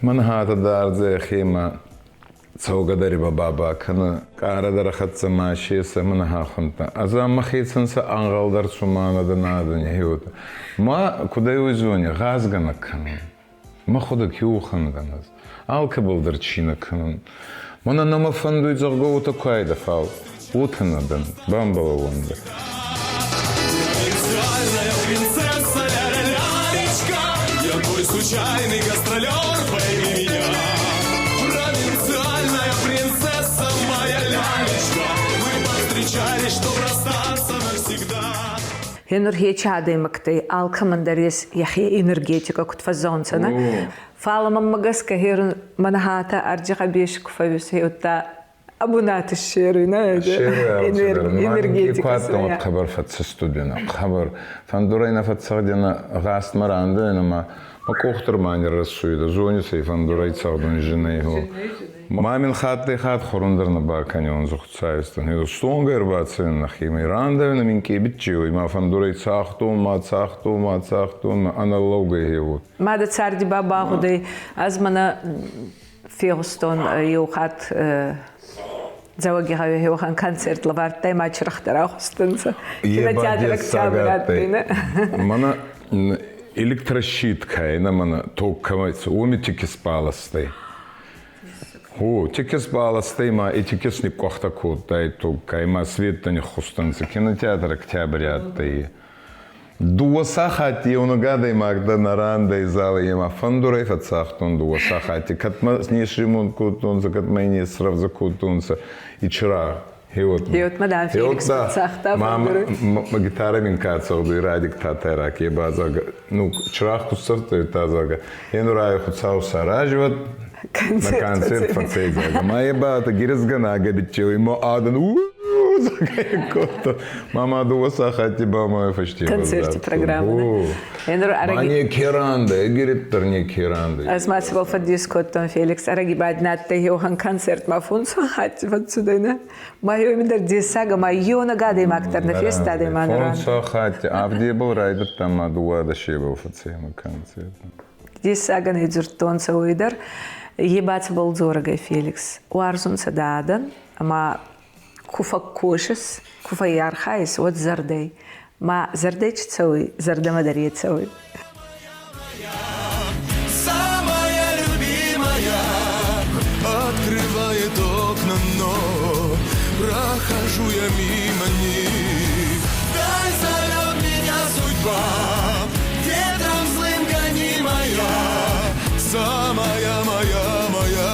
Мӕн хатӕ дардзӕ ӕхемӕ цӕугӕ дӕр ибӕ баба кӕнӕ, къарӕ дӕр хӕццӕ ма сесӕ мӕн хахунтӕ. Ӕз мӕхецӕн сӕ ӕнгъӕл дӕр цума нӕ дӕн адӕни хеуотӕ. Ма кудӕй уой зони, гъазгӕ нӕ кӕнун. Мӕхуӕдӕг еуӕхӕн дӕн ӕз. Алкӕбӕл дӕр чи нӕ кӕнун. Мӕнӕн нӕмӕ фӕндуй, зӕгъгӕ, уотӕ ку айдӕ, фал уотӕ нӕ дӕн, бамбӕлӕуӕн дӕ. Провинциальная принцесса ля-ля-лялечка, Я твой случайный гастролер, пойми меня. Провинциальная принцесса моя лялечка, Мы повстречались, чтоб расстаться навсегда. Гьенур хечи адӕймӕгтӕй алкӕмӕн дӕр ес йӕхе энергетикӕ куд фӕззӕгъунцӕ, нӕ? Фал мӕнмӕ гӕсгӕ херун мӕнӕ хатӕ ӕрджихъӕбес ку фӕууис, удта ӕ бунат иссеруй, нӕ? Энергетика. Хъӕбӕр фӕццӕстудӕн, хъӕбӕр. Фӕндурӕй нӕ фӕццӕгъдӕнӕ, гъастмӕ рандӕн ӕма мӕ къох дӕр ма ниррӕсуидӕ, зонисӕй фӕндурӕй цӕгъдун зинӕй. Ма мин хаттӕй-хатт хорун дӕр нӕ бакӕнион Хуцаистӕн. Стонгӕ ӕрбацӕуӕн нӕхемӕ. Рандӕуӕн мин къебитчеуй, ма фӕндурӕй цагътон, ма цагътон, ма цагътон, ма ӕнӕлӕугӕй хеуот. Мадӕ царди ба багъудӕй, ӕз мӕнӕ фегъустон еу хатт Дзӕуӕгигъӕуи еуӕхӕн концерт лӕвардтай, ма чырӕгътӕ рахуыстӕнцӕ. Кинотеатр «Октябрь» адтӕй, нӕ? Мӕнӕ электрощит кӕй, мӕнӕ ток кӕмӕй уоми тикис баластӕй. О, тикис баластӕй ма и тикис никъкъуӕхтӕ кодтай токкӕй, ма светтӕ ниххустӕнцӕ. Кинотеатр «Октябрь» адтӕй. Дууӕ сахатти еунӕг адӕймаг дӕр нӕ рандӕй зали ӕма фӕндурӕй фӕццагътон дууӕ сахатти. Кӕд мӕ не сремонт кодтонцӕ, кӕд мӕ не срӕвдзӕ кодтонцӕ и чырагъ. Хеуотмӕ. Хеуотмӕ дӕ Феликс фӕццагъта фӕндурӕй. Ма гитарӕ мин ка цӕгъдуй, Радик Татайрак, е ба зӕгъгӕ, ну, чырагъ ку сцӕгъдтӕй, та зӕгъгӕ, е нур ай Хуцау саразивӕд, на концерт фӕцӕй, зӕгъгӕ. Ма е ба гиризгӕнагӕ биччеуй, ма адӕн кодта. Мама дууӕ сахатти ба ма фӕсте Концерти программа. Ма не керанда, эгереттер не керанда. Ӕз ма цӕбӕл фӕддес кодтон, Феликс, ӕрӕги баднадтӕй еуӕхӕн концерт ма фондз сахатти фӕццудӕй, нӕ? Ма еуеми дӕр дессаг ӕма еунӕг адӕймаг дӕр нӕ фестадӕй ма нӕ Фондз сахатти авдебӕл райдӕдта ма дууадӕсебӕл фӕцӕй ма концерт. Дессагӕн ӕй дзурдтонцӕ уой дӕр. Е ба цӕбӕл дзорӕг ӕй, Феликс? Уарзунцӕ дӕ адӕн ӕма ку фӕккосис, ку фӕййархайис, уӕд зӕрдӕй. Ма зӕрдӕй чи цӕуй, зӕрдӕмӕ дӕр е цӕуй. Самая любимая открывает окна, но прохожу я мимо них. Дай зовет меня судьба, ветром злым гонимая, самая моя, моя,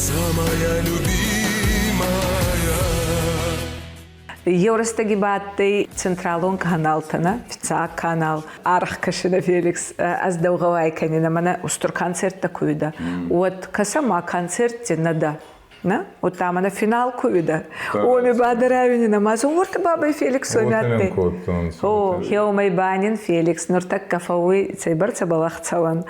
самая любимая. Еу рӕстӕги ба адтӕй централон каналтӕ, нӕ? Фиццаг канал. Аргъ кӕсинӕ, Феликс, ӕз дӕу гъӕуай кӕнинӕ, мӕнӕ устур концерттӕ ку уидӕ. Уӕд кӕсӕ ма концертти нӕ дӕ. Нӕ? Удта мӕнӕ финал ку уидӕ. Уоми ба дӕр ӕвининӕ ма уорта бабӕй Феликс уоми адтӕй. О, хеумӕй ба нин Феликс нуртӕккӕ фӕууй цӕйбӕрцӕбӕл ӕхцӕуӕн.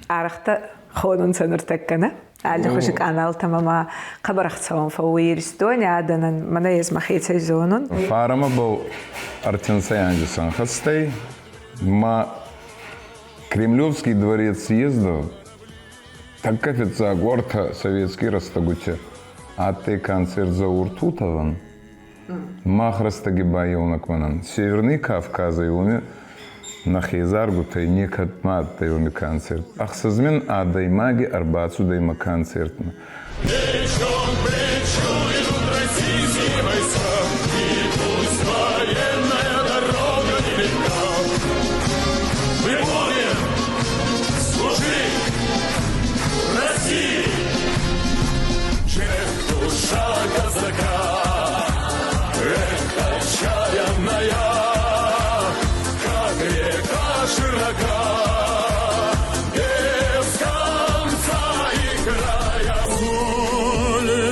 Арӕхтӕ хонунцӕ нуртӕккӕ, нӕ? Аллихузи къаналтӕмӕ ма хъӕбӕр ӕхцӕуӕн фӕууй Иристони адӕнӕн, мӕнӕ ес мӕхецӕй зонун. Фарӕмӕ был ӕртинсӕй анзи сӕнхӕстӕй ма Кремлевский дворец съездов тӕккӕ фиццаг уӕртӕ советский рӕстӕгути адтӕй концерт Заур Тутовӕн. Мах рӕстӕги ба еунӕг мӕнӕн Северный Кавказӕй уоми нӕхе заргутӕй некӕд ма адтӕй уоми концерт. 6000 адӕймаги ӕрбацудӕй мӕ концертмӕ. Плечом к плечу идут российские войска, и пусть военная дорога нелегка. Мы будем служить России. Эх, душа казака, эх, отчаянная, как река широка, без конца и края. Соле,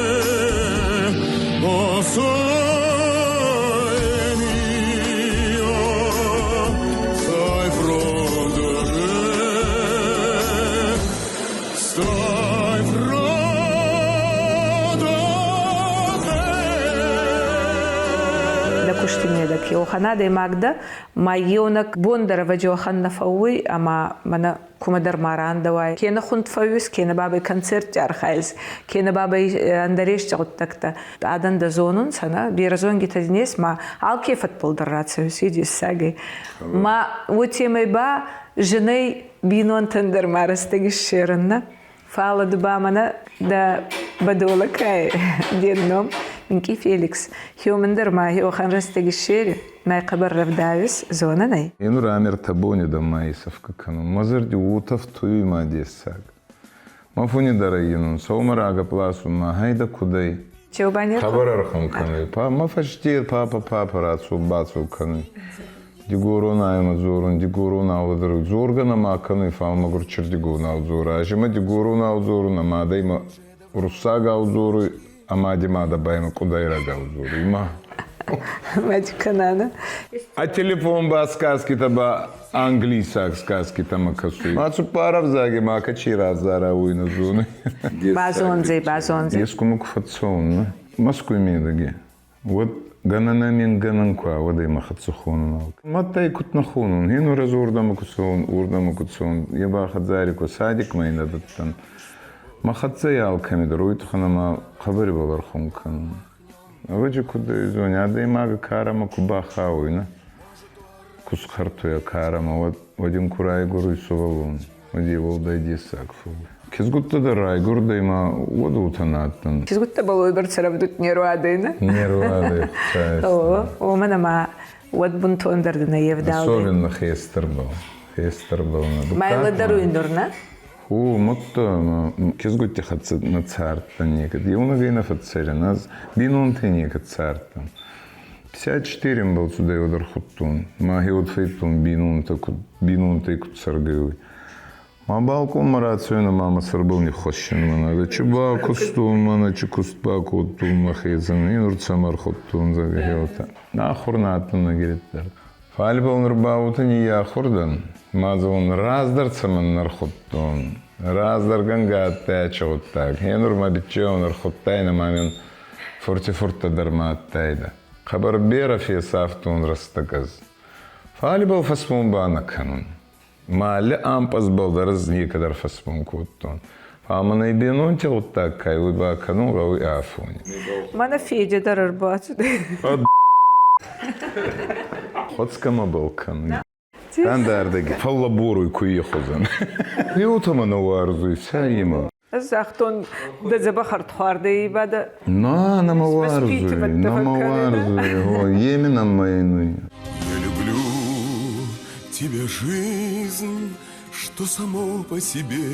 о, соле мио, stai fronte, stai fronte. Дӕ кусти медӕг еуӕхӕн адӕймаг дӕ, ма еунӕг бон дӕр ӕвӕдзи уӕхӕн нӕ фӕууй, ӕма мӕнӕ кумӕдӕр ма рандӕуай. Кенӕ хунд фӕууис, кенӕ бабӕй концертти архайис, кенӕ бабӕй ӕндӕр ести гъуддӕгтӕ. Адӕн дӕ зонунцӕ, нӕ? Берӕ зонгитӕ дин ес, ма алке фӕдбӕл дӕр рацӕуис, е дессаг ӕй. Ма уотемӕй ба зинӕй бийнонтӕн дӕр ма рӕстӕг иссерӕн, нӕ? Фал ду ба мӕнӕ дӕ бӕдолӕ кай де ном минкъий Феликс. Хеумӕн дӕр ма уӕхӕн рӕстӕг иссери, мӕ хъӕбӕр рӕвдауис, зонӕн ӕй. Енур ӕмертӕ бони дӕ ма исӕфгӕ кӕнун. Мӕ зӕрди уотӕ фтуйуй ма дессаг. Мӕ фуни дӕр ӕййинун, сӕумӕ рагӕпп ласун ма гьӕйдӕ куд ӕй. Чеубани Хабар ӕрхун кӕнуй. Мӕ фӕсте папа папа рацу бацу кӕнуй. Дигоронӕй ма дзорун, дигоронау лӕдӕруй. Дзоргӕ нӕма кӕнуй, фал мӕгур чердигонау дзора. Ӕз имӕ дигоронау дзорун, ӕма адӕймӕ уруссагау дзоруй, ӕма ди мадӕ ба имӕ къудайрагау дзоруй. Ма Мадиканана. А телефон ба сказкитӕ ба англисаг сказкитӕмӕ кӕсуй. Ма цуппар ӕвзаги ма кӕчи радзара уй нӕ зонуй. Базондзӕй, базондзӕй. Ескумӕ ку фӕццӕун, Мӕскуй медӕги, уӕд гӕнӕн ӕмин гӕнӕн ку уӕд ӕй мӕ хӕццӕ хонун алке. Мадта ӕй куд нӕ хонун? Хе нур ӕз уордӕмӕ ку цӕун, уордӕмӕ ку цӕун, е ба хӕдзари ку садикмӕ ин адтӕн. Мӕ хӕццӕ ӕй алкӕми дӕр, уой туххӕн ӕма хъӕбӕр ибӕл ӕрхун кӕнун. Ӕвӕдзи куд зони, адӕймаг карӕмӕ ку бахауй, нӕ? Ку схъӕртуй ӕ карӕмӕ, уӕд, уӕд ин ку райгуруй сувӕллон, уӕд е уӕлдай дессаг фӕууй. Кизгуттӕ дӕр райгурдӕй ма уӕд уотӕ нӕ адтӕн. Кизгуттӕбӕл уойбӕрцӕ рӕвдуд не руадӕй, нӕ? Не руадӕй, О, уомӕн ӕма уӕд бунтондӕр нӕ евдалдӕй. Особенно хестӕрбӕл. Хестӕрбӕл нӕ. Ма лӕдӕруй нур, нӕ? Ху, мадта кизгутти хӕццӕ нӕ цардтӕн некӕд. Еунӕгӕй нӕ фӕццӕрӕн, ӕз бийнонтӕй некӕд цардтӕн. 54 ӕмбӕлцудӕй уӕд ӕрхудтон. Мӕхе уод федтон бийнонтӕ куд бийнонтӕй куд цӕргӕй, уой. Ма балкъонмӕ рацӕуӕн ӕма мӕ сӕрбӕл ниххуӕссӕн мӕнӕ. Чи бакустон мӕнӕ, чи куст бакодтон мӕхецӕн, нур цӕмӕ ӕрхудтон, зӕгъгӕ, гъеуотӕ. Ахур нӕ адтӕн ӕгириддӕр. Фал ибӕл нур ба уотӕ ниййахур дӕн. Ма зӕгъун, раздӕр цӕмӕн ӕрхудтон. Раздӕр гӕнгӕ адтӕй ачи гъуддаг. Гье нур мӕ биччеун ӕрхудтайнӕ ма мин фурти-фурттӕ дӕр ма адтайдӕ. Хъӕбӕр берӕ фесафтон рӕстӕг ӕз. Фал ибӕл фӕсмон ба нӕ кӕнун. Мӕ алли ампъазбӕл дӕр ӕз некӕд ӕрфӕсмон кодтон. Фал мӕнӕй бийнонти гъуддаг ка уой ба кӕнун гъӕуй афони. Мӕнӕ Федя дӕр ӕрбацудӕй. Хуӕцгӕ мӕбӕл кӕнуй. Ӕндӕрдӕги фӕллӕборуй куййи хузӕн. Еутӕмӕ нӕ уарзуй, сӕ имӕ. Ӕз загътон, дӕ дзӕбӕх ӕрдхуардӕй ба дӕ На, нӕ мӕ уарзуй, нӕ мӕ уарзуй, именно мӕйнуй. Я люблю тебя, жизнь, что само по себе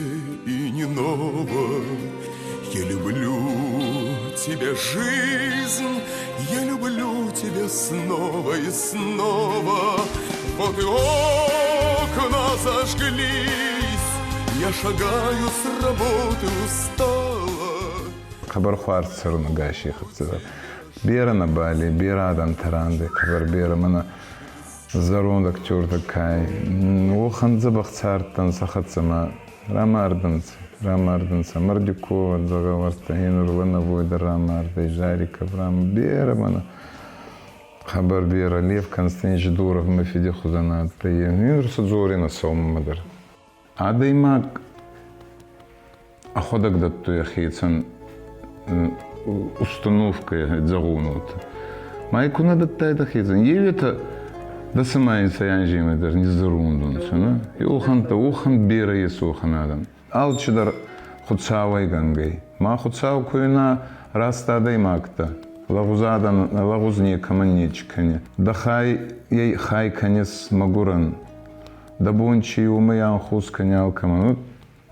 и не ново. Я люблю тебя, жизнь, я люблю тебя снова и снова. Вот и окна зажглись, я шагаю с работы устала. Хъӕбӕр хуарз цӕрун ӕгаси хӕццӕ дӕр. Берӕ нӕ бали, берӕ адӕмтӕ рандӕй, хъӕбӕр берӕ мӕнӕ зӕронд актертӕ кай. Уӕхӕн дзӕбӕх цардтӕн сӕ хӕццӕ ма рамардӕнцӕ. Рамардӕнцӕ Мордюкова, дзӕгъӕлвӕрттӕ, Генур Лановой дӕр рамардӕй, Жариков рам, берӕ мӕнӕ хъӕбӕр берӕ. Лев Константинович Дуров мӕ фиди хузӕн адтӕй. Нур сӕ дзоринӕ сӕумӕ дӕр. Адӕймаг ӕхуӕдӕг дӕттуй ӕхецӕн установкӕ зӕгъун уотӕ. Ма ку нӕ дӕттайдӕ хецӕн, еуетӕ дӕ цӕмӕй анземӕ дӕр низзӕрундунцӕ, нӕ? Еухӕнтӕ, уӕхӕн берӕ ес уӕхӕн адӕм. Алчидӕр Хуцауӕй гӕнгӕй. Ма Хуцау ку нӕ раст адӕймӕгтӕ, лӕгъуз адӕн, лӕгъуз некӕмӕн нечи кӕне. Дӕ хай, ей хай кӕнес мӕгурӕн. Дӕ бон чи уомӕй ӕнхус кӕне алкӕмӕн.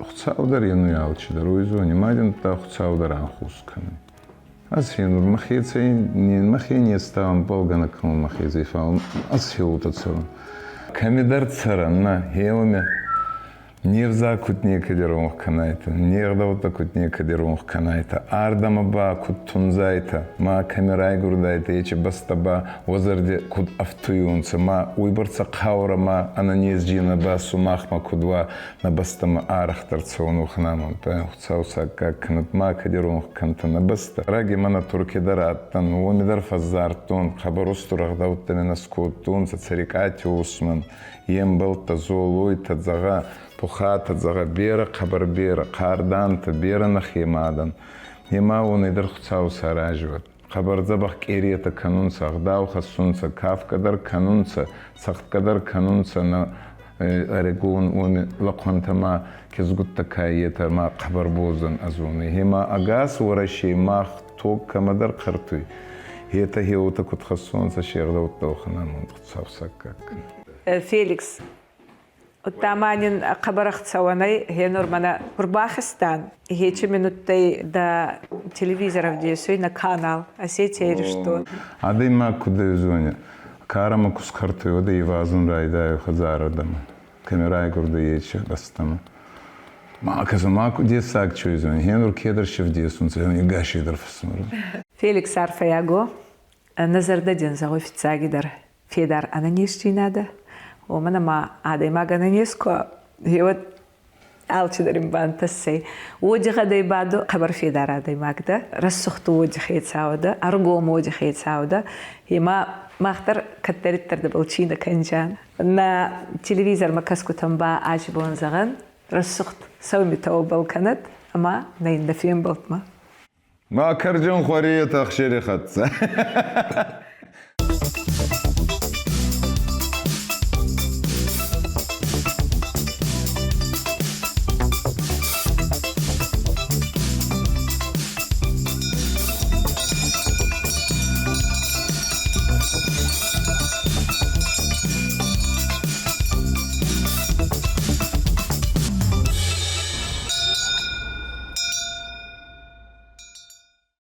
Хуцау дӕр енуй алчидӕр, уой зони, ма дин Хуцау дӕр ӕнхус кӕнуй. Ӕз фенур мӕхецӕй мӕхе не ставӕн бӕлгӕнӕг кӕнун мӕхецӕй, фал ӕз хеуотӕ цӕрун. Кӕмидӕр цӕрӕн, нӕ, хеуӕмӕ не взаг куд некӕд иронх кӕнайтӕ, не гъдӕуттӕ куд некӕд иронх кӕнайтӕ, ардӕмӕ ба куд тундзайтӕ, ма кӕми райгурдайтӕ, ечи бӕстӕ ба уӕ зӕрди куд ӕфтуйунцӕ, ма уойбӕрцӕ хъаурӕ ма ӕнӕнездзийнадӕ ба сумахмӕ куд уа, нӕ бӕстӕмӕ арӕхдӕр цӕун ухнамонтӕ, Хуцау саккаг кӕнӕд, макӕд иронх кӕнтӕ нӕ бӕстӕ. Раги мӕнӕ Турки дӕр адтӕн, уоми дӕр фӕззардтон, хъӕбӕр устур ӕгъдӕуттӕ мин ӕскодтонцӕ Цӕрикъати Усман, е мбӕлттӕ Золойтӕ, Дзӕгъа, Пухатӕ, Дзӕгъа, берӕ, хъӕбӕр берӕ, Хъардантӕ, берӕ нӕхемӕ адӕн. Ема уонӕй дӕр Хуцау сарази уӕд. Хъӕбӕр дзӕбӕх къеретӕ кӕнунцӕ, ӕгъдау хӕссунцӕ, кафгӕ дӕр кӕнунцӕ, цӕгъдгӕ дӕр кӕнунцӕ нӕ ӕригон уони лӕхъуӕнтӕ ма кизгуттӕ ка етӕ ма хъӕбӕр боз дӕн ӕз уони. Гъема ӕгас Уӕрӕсей мах тог кӕмӕдӕр хъӕртуй. Етӕ хеуотӕ куд хӕссонцӕ се гъдӕуттӕ, уӕхӕн амонд Хуцау саккаг кӕнӕд. Феликс, Удта ма нин хъӕбӕр ӕхцӕуӕнӕй гьенур мӕнӕ ӕрбахизтан. Гьечи минуттӕй дӕ телевизор ӕвдесуй нӕ канал Осетия Иристон. Адӕймаг куд зони, карӕмӕ ку схъӕртуй, уӕд ивазун райдайуй хӕдзарӕдӕмӕ, кӕми райгурдӕй, ечи бӕстӕмӕ. Ма кӕсӕ, ма ку дессаг чуй зони, гьенур кедӕр си вдесунцӕ, гӕси дӕр фӕсмӕрун. Феликс арфӕйаго, нӕ зӕрдӕ дин зӕгъуй фиццагидӕр федар ӕнӕнездзийнадӕ, уомӕн ӕма адӕймаг ӕнӕнез ку гъеуӕд алчидӕр ин бантӕссӕй. Уодигъӕдӕй ба ду хъӕбӕр федар адӕймаг дӕ, рӕсугъд уоди хецау дӕ, ӕргом уоди хецау дӕ. Ема мах дӕр кӕддӕриддӕр дӕбӕл цийнӕ кӕнджан. Нӕ телевизормӕ кӕсгутӕн ба аци бон зӕгъӕн, рӕсугъд сӕумитӕбӕл кӕнӕд ӕма нӕ иннӕ фембӕлдмӕ. Ма кӕрдзин хуӕретӕ ӕхсери хӕццӕ.